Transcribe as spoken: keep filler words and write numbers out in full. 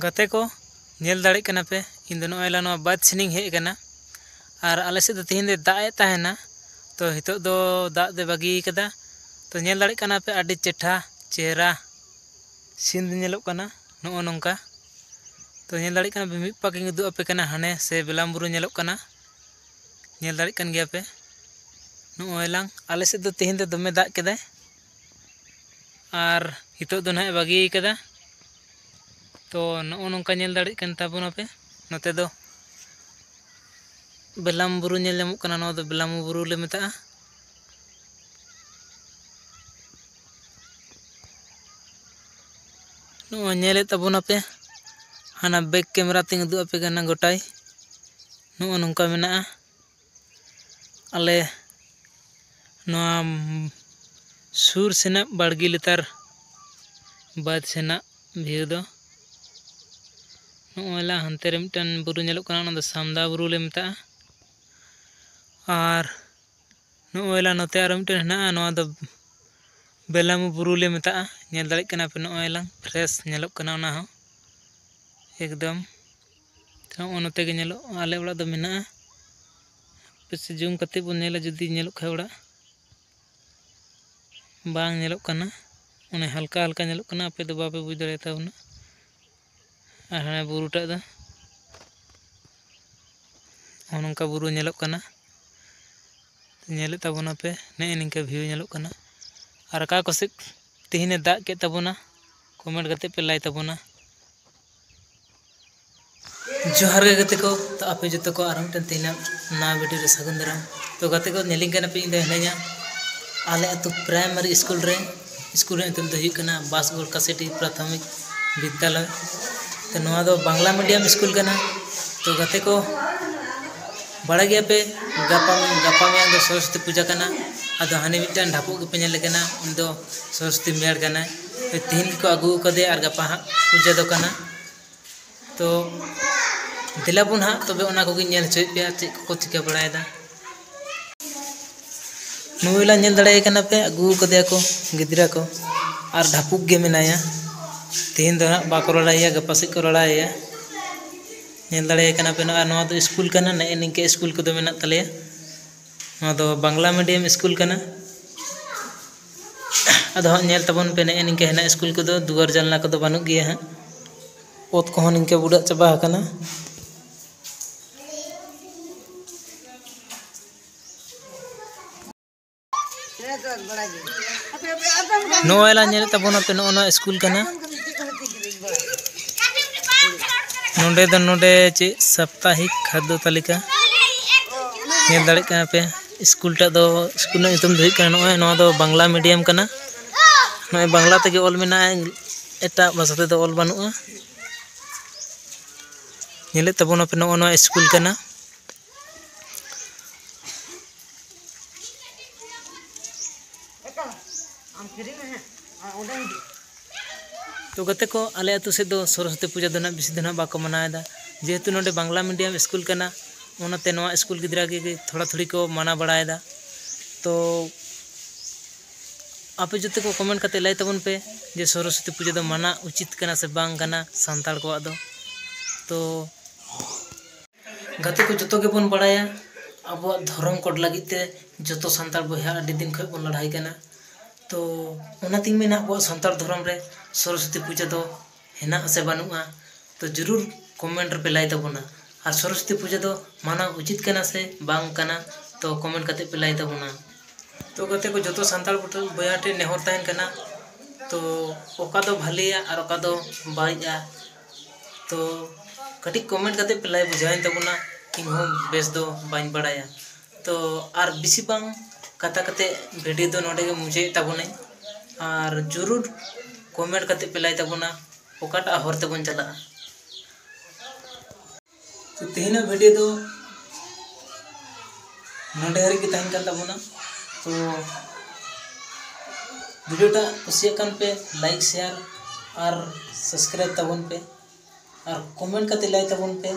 ᱜᱟᱛᱮ ᱠᱚ, ᱧᱮᱞ ᱫᱟᱲᱮᱭᱟᱜ ᱠᱟᱱᱟ ᱯᱮ, ᱤᱧ ᱫᱚ ᱱᱚᱜᱼᱚᱭ ᱞᱟ ᱱᱚᱣᱟ ᱵᱟᱸᱫᱽ ᱥᱮᱱᱤᱧ ᱦᱮᱡ ᱟᱠᱟᱱᱟ᱾ ᱟᱨ ᱟᱞᱮ ᱥᱮᱫ ᱫᱚ ᱛᱮᱦᱮᱧ ᱫᱚᱭ ᱫᱟᱜ ᱮᱫ ᱛᱟᱦᱮᱱᱟ, ᱛᱚ ᱱᱤᱛᱚᱜ ᱫᱚ ᱫᱟᱜ ᱫᱚᱭ ᱵᱟᱹᱜᱤ ᱠᱟᱫᱟ᱾ ᱛᱚ ᱧᱮᱞ ᱫᱟᱲᱮᱭᱟᱜ ᱠᱟᱱᱟ ᱯᱮ, ᱟᱹᱰᱤ ᱪᱮᱴᱷᱟ ᱪᱮᱦᱨᱟ ᱥᱤᱱ ᱧᱮᱞᱚᱜ ᱠᱟᱱᱟ ᱱᱚᱜᱼᱚ ᱱᱚᱝᱠᱟ᱾ ᱛᱚ ᱧᱮᱞ ᱫᱟᱲᱮᱭᱟᱜ ᱠᱟᱱᱟ ᱯᱮ, ᱢᱤᱫ ᱯᱟᱠ ᱤᱧ ᱩᱫᱩᱜ ᱟᱯᱮ ᱠᱟᱱᱟ, ᱦᱟᱱᱮ ᱥᱮ ᱵᱮᱞᱟᱢ ᱵᱩᱨᱩ ᱧᱮᱞᱚᱜ ᱠᱟᱱᱟ᱾ ᱧᱮᱞ ᱫᱟᱲᱮᱭᱟᱜ ᱠᱟᱱ ᱜᱮᱭᱟ ᱯᱮ, ᱱᱚᱜᱼᱚᱭ ᱞᱟᱝ, ᱟᱞᱮ ᱥᱮᱫ ᱫᱚ ᱛᱮᱦᱮᱧ ᱫᱚ ᱫᱚᱢᱮ ᱫᱟᱜ ᱠᱮᱫᱟᱭ᱾ ᱟᱨ ᱱᱤᱛᱚᱜ ᱫᱚ ᱱᱟᱦᱟᱜ ᱮ ᱵᱟᱹᱜᱤ ᱠᱟᱫᱟ᱾ ᱛᱚ ᱱᱚᱜᱼᱚ ᱱᱚᱝᱠᱟ ᱧᱮᱞ ᱫᱟᱲᱮᱭᱟᱜ ᱠᱟᱱ ᱛᱟᱵᱚᱱᱟᱯᱮ, ᱱᱚᱛᱮ ᱫᱚ ᱵᱮᱞᱟᱢ ᱵᱩᱨᱩ ᱧᱮᱞ ᱧᱟᱢᱚᱜ ᱠᱟᱱᱟ᱾ ᱱᱚᱣᱟ ᱫᱚ ᱵᱮᱞᱟᱢ ᱵᱩᱨᱩ ᱞᱮ ᱢᱮᱛᱟᱜᱼᱟ᱾ ᱱᱚᱜᱼᱚᱭ ᱧᱮᱞᱮᱫ ᱛᱟᱵᱚᱱᱟᱯᱮ, ᱦᱟᱱᱟ ᱵᱮᱠ ᱠᱮᱢᱮᱨᱟ ᱛᱤᱧ ᱩᱫᱩᱜ ᱟᱯᱮ ᱠᱟᱱᱟ ᱜᱚᱴᱟᱭ᱾ ᱱᱚᱜᱼᱚ ᱱᱚᱝᱠᱟ ᱢᱮᱱᱟᱜᱼᱟ᱾ ᱟᱞᱮ ᱱᱚᱣᱟ ᱥᱩᱨ ᱥᱮᱱᱟᱜ ᱵᱟᱲᱜᱮ ᱞᱟᱛᱟᱨ ᱵᱟᱹᱫᱽ ᱥᱮᱱᱟᱜ ᱵᱷᱤᱭᱩ ᱫᱚ᱾ ᱱᱚᱜᱼᱚᱭ ᱞᱟ ᱦᱟᱱᱛᱮ ᱨᱮ ᱢᱤᱫᱴᱮᱱ ᱵᱩᱨᱩ ᱧᱮᱞᱚᱜ ᱠᱟᱱᱟ, ᱚᱱᱟ ᱫᱚ ᱥᱟᱢᱫᱟ ᱵᱩᱨᱩ ᱞᱮ ᱢᱮᱛᱟᱜᱼᱟ᱾ ᱟᱨ ᱱᱚᱜᱼᱚᱭ ᱞᱟ ᱱᱚᱛᱮ ᱟᱨᱚ ᱢᱤᱫᱴᱮᱱ ᱦᱮᱱᱟᱜᱼᱟ, ᱱᱚᱣᱟ ᱫᱚ ᱵᱮᱞᱟᱢᱩ ᱵᱩᱨᱩ ᱞᱮ ᱢᱮᱛᱟᱜᱼᱟ᱾ ᱧᱮᱞ ᱫᱟᱲᱮᱭᱟᱜ ᱠᱟᱱᱟ ᱯᱮ, ᱱᱚᱜᱼᱚᱭ ᱞᱟᱝ ᱯᱷᱨᱮᱥ ᱧᱮᱞᱚᱜ ᱠᱟᱱᱟ ᱚᱱᱟ ᱦᱚᱸ ᱮᱠᱫᱚᱢ᱾ ᱱᱚᱜᱼᱚ ᱱᱚᱛᱮ ᱜᱮ ᱧᱮᱞᱚᱜ, ᱟᱞᱮ ᱚᱲᱟᱜ ᱫᱚ ᱢᱮᱱᱟᱜᱼᱟ᱾ ᱦᱟᱯᱮ ᱥᱮ ᱡᱩᱢ ᱠᱟᱛᱮ ᱵᱚᱱ ᱧᱮᱞᱟ, ᱡᱩᱫᱤ ᱧᱮᱞᱚᱜ ᱠᱷᱟᱡ ᱚᱲᱟᱜ᱾ ᱵᱟᱝ ᱧᱮᱞᱚᱜ ᱠᱟᱱᱟ, ᱚᱱᱮ ᱦᱟᱞᱠᱟ ᱦᱟᱞᱠᱟ ᱧᱮᱞᱚᱜ ᱠᱟᱱᱟ, ᱟᱯᱮ ᱫᱚ ᱵᱟᱯᱮ ᱵᱩᱡᱽ ᱫᱟᱲᱮᱭᱟᱛᱟᱵᱚᱱᱟ᱾ ᱟᱨ ᱦᱟᱱᱮ ᱵᱩᱨᱩᱴᱟᱜ ᱫᱚ ᱱᱚᱜᱼᱚ ᱱᱚᱝᱠᱟ ᱵᱩᱨᱩ ᱧᱮᱞᱚᱜ ᱠᱟᱱᱟ᱾ ᱧᱮᱞᱮᱫ ᱛᱟᱵᱚᱱᱟᱯᱮ, ᱱᱮᱜᱼᱮ ᱱᱤᱝᱠᱟᱹ ᱵᱷᱤᱭᱩ ᱧᱮᱞᱚᱜ ᱠᱟᱱᱟ᱾ ᱟᱨ ᱚᱠᱟ ᱠᱚᱥᱮᱫ ᱛᱮᱦᱮᱧᱮ ᱫᱟᱜ ᱠᱮᱫ ᱛᱟᱵᱚᱱᱟ, ᱠᱚᱢᱮᱱᱴ ᱠᱟᱛᱮ ᱯᱮ ᱞᱟᱹᱭ ᱛᱟᱵᱚᱱᱟ᱾ ᱡᱚᱦᱟᱨ ᱜᱮ ᱜᱟᱛᱮ ᱠᱚ, ᱛᱚ ᱟᱯᱮ ᱡᱚᱛᱚ ᱠᱚ ᱟᱨ ᱢᱤᱫᱴᱮᱱ ᱛᱮᱦᱮᱧᱟᱜ ᱱᱟᱣᱟ ᱵᱷᱤᱰᱤᱭᱳ ᱨᱮ ᱥᱟᱹᱜᱩᱱ ᱫᱟᱨᱟᱢ᱾ ᱛᱚ ᱜᱟᱛᱮ ᱠᱚ, ᱧᱮᱞᱤᱧ ᱠᱟᱱᱟ ᱯᱮ, ᱤᱧ ᱫᱚ ᱦᱤᱱᱟᱹᱧᱟ ᱟᱞᱮ ᱟᱹᱛᱩ ᱯᱨᱟᱭᱢᱟᱨᱤ ᱥᱠᱩᱞ ᱨᱮ᱾ ᱥᱠᱩᱞ ᱨᱮᱭᱟᱜ ᱧᱩᱛᱩᱢ ᱫᱚ ᱦᱩᱭᱩᱜ ᱠᱟᱱᱟ ᱵᱟᱥᱜᱳᱲ ᱠᱟᱥᱮᱴᱤ ᱯᱨᱟᱛᱷᱚᱢᱤᱠ ᱵᱤᱫᱽᱫᱟᱞᱚᱭ᱾ ᱛᱚ ᱱᱚᱣᱟ ᱫᱚ ᱵᱟᱝᱞᱟ ᱢᱤᱰᱤᱭᱟᱢ ᱥᱠᱩᱞ ᱠᱟᱱᱟ᱾ ᱛᱚ ᱜᱟᱛᱮ ᱠᱚ, ᱵᱟᱲᱟᱭ ᱜᱮᱭᱟ ᱯᱮ, ᱜᱟᱯᱟ, ᱜᱟᱯᱟ ᱢᱮᱭᱟᱝ ᱫᱚ ᱥᱚᱨᱚᱥᱚᱛᱤ ᱯᱩᱡᱟ ᱠᱟᱱᱟ᱾ ᱟᱫᱚ ᱦᱟᱱᱮ ᱢᱤᱫᱴᱟᱝ ᱰᱷᱟᱯᱚᱜ ᱜᱮᱯᱮ ᱧᱮᱞᱮ ᱠᱟᱱᱟ, ᱩᱱᱤ ᱫᱚ ᱥᱚᱨᱚᱥᱚᱛᱤ ᱢᱮᱲ ᱠᱟᱱᱟᱭ᱾ ᱛᱮᱦᱮᱧ ᱜᱮᱠᱚ ᱟᱹᱜᱩ ᱟᱠᱟᱫᱮᱭᱟ ᱟᱨ ᱜᱟᱯᱟ ᱦᱟᱸᱜ ᱯᱩᱡᱟᱹ ᱫᱚ ᱠᱟᱱᱟ᱾ ᱛᱚ ᱫᱮᱞᱟ ᱵᱚᱱ ᱦᱟᱸᱜ ᱛᱚᱵᱮ ᱚᱱᱟ ᱠᱚᱜᱮᱧ ᱧᱮᱞ ᱦᱚᱪᱚᱭᱮᱫ ᱯᱮᱭᱟ, ᱪᱮᱫ ᱠᱚᱠᱚ ᱪᱤᱠᱟᱹ ᱵᱟᱲᱟᱭᱮᱫᱟ᱾ ᱱᱩᱭ ᱞᱟᱝ ᱧᱮᱞ ᱫᱟᱲᱮᱭᱟᱭ ᱠᱟᱱᱟ ᱯᱮ, ᱟᱹᱜᱩ ᱠᱟᱫᱮᱭᱟ ᱠᱚ ᱜᱤᱫᱽᱨᱟᱹ ᱠᱚ, ᱟᱨ ᱰᱷᱟᱯᱩᱠ ᱜᱮ ᱢᱮᱱᱟᱭᱟ᱾ ᱛᱮᱦᱮᱧ ᱫᱚ ᱦᱟᱸᱜ ᱵᱟᱠᱚ ᱞᱟᱲᱟᱭᱮᱭᱟ, ᱜᱟᱯᱟ ᱥᱮᱫ ᱠᱚ ᱞᱟᱲᱟᱭᱮᱭᱟ᱾ ᱧᱮᱞ ᱫᱟᱲᱮᱭᱟᱭ ᱠᱟᱱᱟ ᱯᱮ, ᱱᱚᱜᱼᱚᱭ ᱱᱚᱣᱟ ᱫᱚ ᱥᱠᱩᱞ ᱠᱟᱱᱟ, ᱱᱮᱜᱼᱮ ᱱᱤᱝᱠᱟᱹ ᱥᱠᱩᱞ ᱠᱚᱫᱚ ᱢᱮᱱᱟᱜ ᱛᱟᱞᱮᱭᱟ᱾ ᱱᱚᱣᱟ ᱫᱚ ᱵᱟᱝᱞᱟ ᱢᱤᱰᱤᱭᱟᱢ ᱥᱠᱩᱞ ᱠᱟᱱᱟ᱾ ᱟᱫᱚ ᱦᱟᱸᱜ ᱧᱮᱞ ᱛᱟᱵᱚᱱ ᱯᱮ, ᱱᱮᱜᱼᱮ ᱱᱤᱝᱠᱟᱹ ᱦᱮᱱᱟᱜ ᱥᱠᱩᱞ ᱠᱚᱫᱚ, ᱫᱩᱣᱟᱹᱨ ᱡᱟᱱᱞᱟ ᱠᱚᱫᱚ ᱵᱟᱹᱱᱩᱜ ᱜᱮᱭᱟ ᱦᱟᱸᱜ᱾ ᱚᱛ ᱠᱚᱦᱚᱸ ᱱᱤᱝᱠᱟᱹ ᱵᱩᱰᱟᱹᱜ ᱪᱟᱵᱟ ᱟᱠᱟᱱᱟ᱾ ᱱᱚᱜᱼᱚᱭ ᱞᱟᱝ ᱧᱮᱞᱮᱫ ᱛᱟᱵᱚᱱᱟ ᱯᱮ, ᱱᱚᱜᱼᱚ ᱱᱚᱣᱟ ᱥᱠᱩᱞ ᱠᱟᱱᱟ᱾ ᱱᱚᱰᱮ ᱫᱚ, ᱱᱚᱰᱮ ᱪᱮᱫ ᱥᱟᱯᱛᱟᱦᱤᱠ ᱠᱷᱟᱫᱽᱫᱚ ᱛᱟᱹᱞᱤᱠᱟ ᱧᱮᱞ ᱫᱟᱲᱮᱭᱟᱜ ᱠᱟᱱᱟ ᱯᱮ᱾ ᱥᱠᱩᱞ ᱴᱟᱜ ᱫᱚ, ᱥᱠᱩᱞ ᱨᱮᱱᱟᱜ ᱧᱩᱛᱩᱢ ᱫᱚ ᱦᱩᱭᱩᱜ ᱠᱟᱱᱟ, ᱱᱚᱜᱼᱚᱭ ᱱᱚᱣᱟ ᱫᱚ ᱵᱟᱝᱞᱟ ᱢᱤᱰᱤᱭᱟᱢ ᱠᱟᱱᱟ᱾ ᱱᱚᱜᱼᱚᱭ ᱵᱟᱝᱞᱟ ᱛᱮᱜᱮ ᱚᱞ ᱢᱮᱱᱟᱜᱼᱟ, ᱮᱴᱟᱜ ᱵᱷᱟᱥᱟ ᱛᱮᱫᱚ ᱚᱞ ᱵᱟᱹᱱᱩᱜᱼᱟ᱾ ᱧᱮᱞᱮᱫ ᱛᱟᱵᱚᱱᱟᱯᱮ, ᱱᱚᱜᱼᱚ ᱱᱚᱣᱟ ᱥᱠᱩᱞ ᱠᱟᱱᱟ᱾ ᱛᱚ ᱜᱟᱛᱮ ᱠᱚ, ᱟᱞᱮ ᱟᱹᱛᱩ ᱥᱮᱫ ᱫᱚ ᱥᱚᱨᱚᱥᱚᱛᱤ ᱯᱩᱡᱟᱹ ᱫᱚ ᱱᱟᱜ ᱵᱮᱥᱤ ᱫᱚ ᱱᱟᱜ ᱵᱟᱠᱚ ᱢᱟᱱᱟᱣᱮᱫᱟ, ᱡᱮᱦᱮᱛᱩ ᱱᱚᱰᱮ ᱵᱟᱝᱞᱟ ᱢᱤᱰᱤᱭᱟᱢ ᱥᱠᱩᱞ ᱠᱟᱱᱟ, ᱚᱱᱟᱛᱮ ᱱᱚᱣᱟ ᱥᱠᱩᱞ ᱜᱤᱫᱽᱨᱟᱹ ᱜᱮ ᱛᱷᱚᱲᱟ ᱛᱷᱩᱲᱤ ᱠᱚ ᱢᱟᱱᱟᱣ ᱵᱟᱲᱟᱭᱮᱫᱟ᱾ ᱛᱚ ᱟᱯᱮ ᱡᱚᱛᱚ ᱠᱚ ᱠᱚᱢᱮᱱᱴ ᱠᱟᱛᱮ ᱞᱟᱹᱭ ᱛᱟᱵᱚᱱ ᱯᱮ ᱡᱮ ᱥᱚᱨᱚᱥᱚᱛᱤ ᱯᱩᱡᱟᱹ ᱫᱚ ᱢᱟᱱᱟᱣ ᱩᱪᱤᱛ ᱠᱟᱱᱟ ᱥᱮ ᱵᱟᱝ ᱠᱟᱱᱟ ᱥᱟᱱᱛᱟᱲ ᱠᱚᱣᱟᱜ ᱫᱚ᱾ ᱛᱚ ᱜᱟᱛᱮ ᱠᱚ, ᱡᱚᱛᱚ ᱜᱮᱵᱚᱱ ᱵᱟᱲᱟᱭᱟ ᱟᱵᱚᱣᱟᱜ ᱫᱷᱚᱨᱚᱢ ᱠᱳᱰ ᱞᱟᱹᱜᱤᱫ ᱛᱮ ᱡᱚᱛᱚ ᱥᱟᱱᱛᱟᱲ ᱵᱚᱭᱦᱟ ᱟᱹᱰᱤ ᱫᱤᱱ ᱠᱷᱚᱱ ᱵᱚᱱ ᱞᱟᱲᱦᱟᱭ ᱠᱟᱱᱟ᱾ ᱛᱚ ᱚᱱᱟᱛᱤᱧ ᱢᱮᱱᱟ, ᱟᱵᱚᱣᱟᱜ ᱥᱟᱱᱛᱟᱲ ᱫᱷᱚᱨᱚᱢ ᱨᱮ ᱥᱚᱨᱚᱥᱚᱛᱤ ᱯᱩᱡᱟᱹ ᱫᱚ ᱦᱮᱱᱟᱜ ᱥᱮ ᱵᱟᱹᱱᱩᱜᱼᱟ, ᱛᱚ ᱡᱚᱨᱩᱨ ᱠᱚᱢᱮᱱᱴ ᱨᱮᱯᱮ ᱞᱟᱹᱭ ᱛᱟᱵᱚᱱᱟ᱾ ᱟᱨ ᱥᱚᱨᱚᱥᱚᱛᱤ ᱯᱩᱡᱟᱹ ᱫᱚ ᱢᱟᱱᱟᱣ ᱩᱪᱤᱛ ᱠᱟᱱᱟ ᱥᱮ ᱵᱟᱝ ᱠᱟᱱᱟ, ᱛᱚ ᱠᱚᱢᱮᱱᱴ ᱠᱟᱛᱮ ᱯᱮ ᱞᱟᱹᱭ ᱛᱟᱵᱚᱱᱟ᱾ ᱛᱚ ᱜᱟᱛᱮ ᱠᱚ, ᱡᱚᱛᱚ ᱥᱟᱱᱛᱟᱲ ᱠᱚᱴᱷᱮᱱ, ᱵᱚᱭᱦᱟ ᱴᱷᱮᱱ ᱱᱮᱦᱚᱨ ᱛᱟᱦᱮᱱ ᱠᱟᱱᱟ, ᱛᱚ ᱚᱠᱟ ᱫᱚ ᱵᱷᱟᱹᱞᱤᱭᱟ ᱟᱨ ᱚᱠᱟ ᱫᱚ ᱵᱟᱹᱲᱤᱡᱼᱟ, ᱛᱚ ᱠᱟᱹᱴᱤᱡ ᱠᱚᱢᱮᱱᱴ ᱠᱟᱛᱮ ᱯᱮ ᱞᱟᱹᱭ ᱵᱩᱡᱷᱟᱹᱣᱟᱹᱧ ᱛᱟᱵᱚᱱᱟ, ᱤᱧᱦᱚᱸ ᱵᱮᱥ ᱫᱚ ᱵᱟᱹᱧ ᱵᱟᱲᱟᱭᱟ᱾ ᱛᱚ ᱟᱨ ᱵᱮᱥᱤ ᱵᱟᱝ ᱠᱟᱛᱷᱟ ᱠᱟᱛᱮ ᱵᱷᱤᱰᱤᱭᱳ ᱫᱚ ᱱᱚᱰᱮ ᱜᱮ ᱢᱩᱪᱟᱹᱫ ᱛᱟᱵᱚᱱᱟᱹᱧ᱾ ᱟᱨ ᱡᱚᱨᱩᱨ ᱠᱚᱢᱮᱱᱴ ᱠᱟᱛᱮ ᱯᱮ ᱞᱟᱹᱭ ᱛᱟᱵᱚᱱᱟ ᱚᱠᱟᱴᱟᱜ ᱦᱚᱨ ᱛᱮᱵᱚᱱ ᱪᱟᱞᱟᱜᱼᱟ᱾ ᱛᱚ ᱛᱮᱦᱮᱧᱟᱜ ᱵᱷᱤᱰᱤᱭᱳ ᱫᱚ ᱱᱚᱰᱮ ᱦᱟᱹᱨᱤᱡ ᱜᱮ ᱛᱟᱦᱮᱱ ᱠᱟᱱ ᱛᱟᱵᱚᱱᱟ᱾ ᱛᱚ ᱵᱷᱤᱰᱤᱭᱳ ᱴᱟᱜ ᱠᱩᱥᱤᱭᱟᱜ ᱠᱟᱱ ᱯᱮ, ᱞᱟᱭᱤᱠ, ᱥᱮᱭᱟᱨ ᱟᱨ ᱥᱟᱵᱥᱠᱨᱟᱭᱤᱵ ᱛᱟᱵᱚᱱ ᱯᱮ᱾ ᱟᱨ ᱠᱚᱢᱮᱱᱴ ᱠᱟᱛᱮ ᱞᱟᱹᱭ ᱛᱟᱵᱚᱱ ᱯᱮ